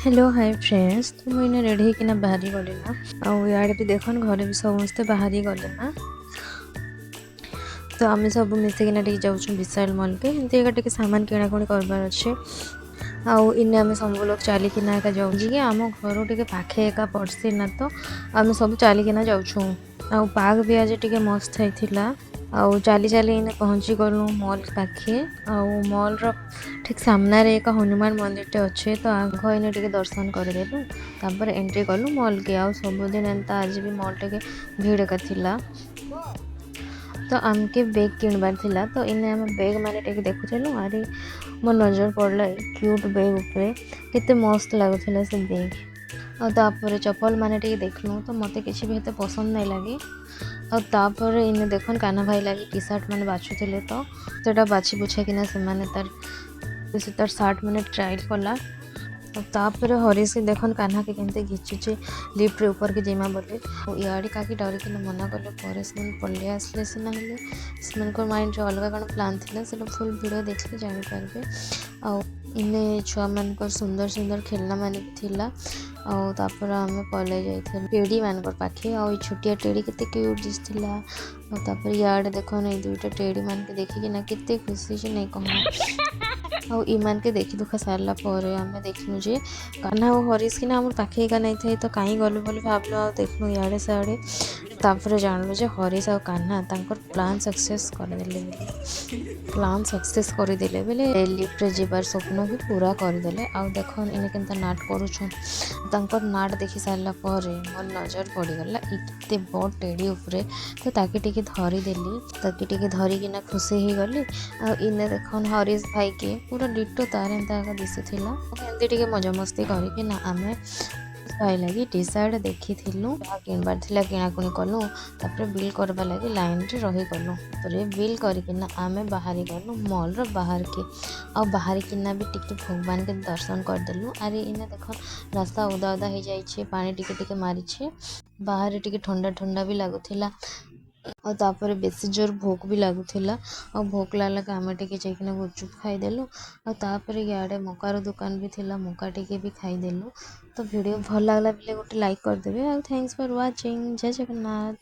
Hello, high friends. ତ ମୁଁ ଏଇନା ରେଡ଼ି ହେଇକିନା ବାହାରି ଗଲି ନା। ଆଉ ଇଆଡ଼େ ବି ଦେଖୁନ୍, ଘରେ ବି ସମସ୍ତେ ବାହାରି ଗଲେ ନା। ତ ଆମେ ସବୁ ମିଶିକିନା ଟିକେ ଯାଉଛୁ ବିଶାଲ ମଲ୍କେ। ଏମିତି ଏକା ଟିକେ ସାମାନ କିଣାକୁଣି କରିବାର ଅଛି। ଆଉ ଇନେ ଆମେ ସବୁ ଲୋକ ଚାଲିକିନା ଏକା ଯାଉଛୁ କି ଆମ ଘରୁ ଟିକେ ପାଖେ ଏକା ପଡ଼୍ସି ନା, ତ ଆମେ ସବୁ ଚାଲିକିନା ଯାଉଛୁ। ଆଉ ପାଗ ବି ଆଜି ଟିକେ ମସ୍ତ ହେଇଥିଲା। ଆଉ ଚାଲି ଚାଲି ଏଇନେ ପହଞ୍ଚି ଗଲୁ ମଲ୍ ପାଖେ। ଆଉ ମଲ୍ର ଠିକ୍ ସାମ୍ନାରେ ଏକ ହନୁମାନ ମନ୍ଦିରଟେ ଅଛି, ତ ଆଗ ଏଇନେ ଟିକେ ଦର୍ଶନ କରିଦେଲୁ, ତାପରେ ଏଣ୍ଟ୍ରି କଲୁ ମଲ୍କେ। ଆଉ ସବୁଦିନ ଏନ୍ତା ଆଜି ବି ମଲ୍ ଟିକେ ଭିଡ଼ ଏକା ଥିଲା। ତ ଆମକେ ବେଗ୍ କିଣବାର ଥିଲା, ତ ଇନେ ଆମେ ବେଗ୍ ମାନେ ଟିକେ ଦେଖୁଥିଲୁ। ଆରେ, ମୋ ନଜର ପଡ଼ିଲା କ୍ୟୁଟ୍ ବେଗ୍ ଉପରେ। କେତେ ମସ୍ତ ଲାଗୁଥିଲା ସେ ବେଗ୍। ଆଉ ତାପରେ ଚପଲ ମାନେ ଟିକେ ଦେଖିଲୁ, ତ ମୋତେ କିଛି ବି ଏତେ ପସନ୍ଦ ନାଇଁ ଲାଗି। ଆଉ ତାପରେ ଇନେ ଦେଖୁନ୍, କାହ୍ନା ଭାଇ ଲାଗି ଟି ସାର୍ଟ ମାନେ ବାଛୁଥିଲେ। ତ ସେଟା ବାଛି ବୁଛାକିନା ସେମାନେ ତାର ସେ ତାର ସାର୍ଟ ମାନେ ଟ୍ରାଏଲ୍ କଲା। ଆଉ ତାପରେ ହରିଶ ଦେଖୁନ୍, କାହ୍ନାକେ କେମିତି ଘିଚୁଛେ ଲିଫ୍ଟରେ ଉପରକେ ଯିମା ବୋଲି। ଆଉ ଇଆଡ଼େ କାକି ଡରିକିନା ମନା କଲେ ପରେ ସେମାନେ ପଳେଇ ଆସିଲେ ସିନା, ହେଲେ ସେମାନଙ୍କର ମାଇଣ୍ଡରେ ଅଲଗା କ'ଣ ପ୍ଲାନ୍ ଥିଲା, ସେଟା ଫୁଲ୍ ଭିଡ଼ିଓ ଦେଖିଲେ ଜାଣିପାରିବେ। ଆଉ ଇନେ ଛୁଆମାନଙ୍କର ସୁନ୍ଦର ସୁନ୍ଦର ଖେଳନା ମାନେ ବି ଥିଲା। ଆଉ ତାପରେ ଆମେ ପଳେଇ ଯାଇଥିଲୁ ଟେଡ଼ି ମାନଙ୍କର ପାଖେ। ଆଉ ଏଇ ଛୋଟିଆ ଟେଡ଼ି କେତେ କ୍ୟୁଟ୍ ଦିଶୁଥିଲା। ଆଉ ତାପରେ ଇଆଡ଼େ ଦେଖୁନ୍, ଏଇ ଦୁଇଟା ଟେଡ଼ି ମାନକେ ଦେଖିକିନା କେତେ ଖୁସି ଯେ ନାଇଁ କହ। ଆଉ ଇମାନକେ ଦେଖି ଦୁଖା ସାରିଲା ପରେ ଆମେ ଦେଖିଲୁ ଯେ କାହ୍ନା ଆଉ ହରିଶ କିନା ଆମର ପାଖେ ଏକା ନାଇଁ ଥାଇ, ତ କାହିଁ ଗଲୁ ବୋଲି ଭାବିଲୁ। ଆଉ ଦେଖିଲୁ ଇଆଡ଼େ ସିଆଡ଼େ, ତାପରେ ଜାଣିଲୁ ଯେ ହରିଶ ଆଉ କାହ୍ନା ତାଙ୍କର ପ୍ଲାନ୍ ସକ୍ସେସ୍ କରିଦେଲେ ବୋଲି, ପ୍ଲାନ୍ ସକ୍ସେସ୍ କରିଦେଲେ ବେଲେ ଲିଫ୍ଟରେ ଯିବାର ସ୍ୱପ୍ନ ବି ପୁରା କରିଦେଲେ। ଆଉ ଦେଖୁନ୍, ଇନେ କେନ୍ତା ନାଟ କରୁଛନ୍। ତାଙ୍କର ନାଟ ଦେଖି ସାରିଲା ପରେ ମୋର ନଜର ପଡ଼ିଗଲା ଏତେ ବଡ଼ ଟେଡ଼ି ଉପରେ, ତ ତାକେ ଟିକେ ଧରିଦେଲି। ତାକେ ଟିକେ ଧରିକିନା ଖୁସି ହେଇଗଲି। ଆଉ ଇନେ ଦେଖୁନ୍, ହରିଶ ଭାଇକେ ପୁରା ଡିଟୋ ତାର ଏନ୍ତା ଏକା ଦିଶୁଥିଲା। ଏମିତି ଟିକେ ମଜାମସ୍ତି କରିକିନା ଆମେ ଭାଇ ଲାଗି ଟି ସାର୍ଟ ଦେଖିଥିଲୁ। ଯାହା କିଣିବାର ଥିଲା କିଣାକୁଣି କଲୁ। ତାପରେ ବିଲ୍ କରବା ଲାଗି ଲାଇନ୍ରେ ରହିଗଲୁ। ତାପରେ ବିଲ୍ କରିକିନା ଆମେ ବାହାରି ଗଲୁ ମଲ୍ର ବାହାରକେ। ଆଉ ବାହାରିକିନା ବି ଟିକେ ଭଗବାନକେ ଦର୍ଶନ କରିଦେଲୁ। ଆରେ, ଇନେ ଦେଖ, ରାସ୍ତା ଓଦା ଓଦା ହେଇଯାଇଛି, ପାଣି ଟିକେ ଟିକେ ମାରିଛି। ବାହାରେ ଟିକେ ଥଣ୍ଡା ଥଣ୍ଡା ବି ଲାଗୁଥିଲା। ଆଉ ତାପରେ ବେଶୀ ଜୋର ଭୋକ ବି ଲାଗୁଥିଲା। ଆଉ ଭୋକ ଲାଗିଲା, ଆମେ ଟିକେ ଯାଇକିନା ଗୁପଚୁପ ଖାଇଦେଲୁ। ଆଉ ତାପରେ ଇଆଡ଼େ ମକାର ଦୋକାନ ବି ଥିଲା, ମକା ଟିକେ ବି ଖାଇଦେଲୁ। ତ ଭିଡ଼ିଓ ଭଲ ଲାଗିଲା ବୋଲେ ଗୋଟେ ଲାଇକ୍ କରିଦେବେ। ଆଉ thanks for watching. Jay Jagannath.